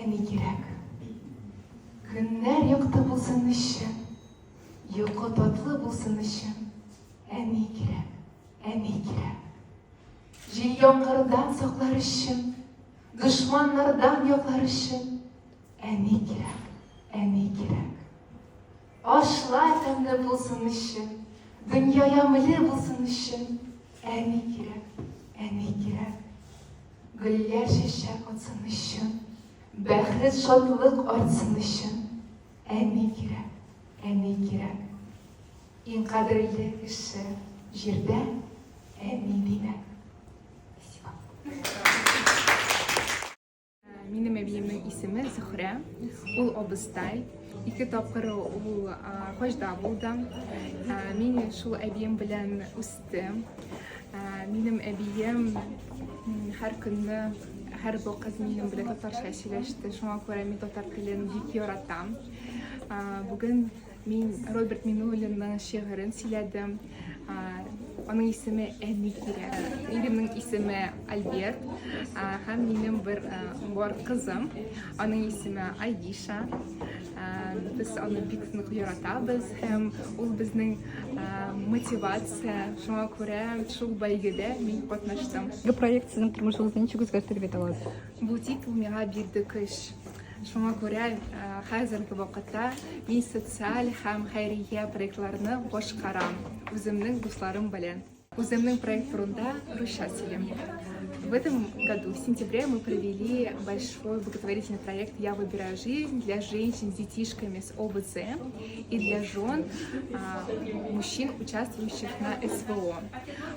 Әни кирәк. Көннәр якты булсын өчен, йокы татлы булсын өчен, әни кирәк, әни кирәк. Җил-яңгырдан саклар өчен, дошманнардан яклар өчен, әни кирәк, әни кирәк. Ашлар тәмле булсын өчен, дөнья ямьле булсын өчен, әни кирәк, әни кирәк. Гөлләр чәчәк атсын өчен, бәхет, шатлык артсын өчен, әни кирәк, әни кирәк. Иң кадерле кеше җирдә әни димәк. Спасибо. Минем әбиемнең исеме Зөхрә, ул абыстай. Ике тапкыр ул хаҗда булды. Мин шул әбием белән үстем. Минем әбием һәр көнне, һәр вакыт минем белән татарча сөйләште. Шуңа күрә мин татар телен бик яратам. Бүген Мин Роберт Миннуллинның шигырен сөйләдем. Аның исеме Әни кирәк. Иремнең исеме Альберт һәм минем бер бар кызым. Аның исеме Айгиша. Без аны бик нык яратабыз һәм ул безнең мотивация. Шуңа күрә шул бәйгедә мин катнаштым. Бу проект сезнең тормышыгызны ничек үзгәртте дип әйтә аласыз? Бу титул миңа бирде көч. Шуңа күрә хәзерге вакытта мин социаль һәм хәйрия проектларны башкарам үземнең дусларым белән. Үземнең проект турында русча сөйлим. В этом году, в сентябре, мы провели большой благотворительный проект «Я выбираю жизнь» для женщин с детишками с ОВЗ и для жен мужчин, участвующих на СВО.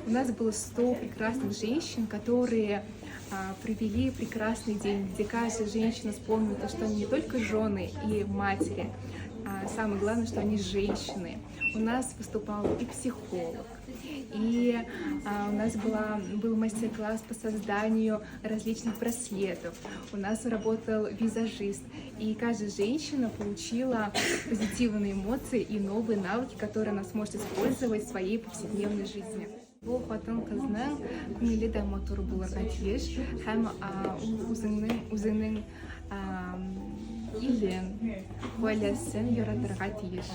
У нас было 100 прекрасных женщин, которые провели прекрасный день, где каждая женщина вспомнила, что они не только жены и матери, а самое главное, что они женщины. У нас выступал и психолог, и у нас был мастер-класс по созданию различных браслетов, у нас работал визажист, и каждая женщина получила позитивные эмоции и новые навыки, которые она сможет использовать в своей повседневной жизни. Бу хатын-кызның күңеле дә матур булырга тиеш һәм ул үзеңнең үзенең илен, гаиләсен яратырга тиеш.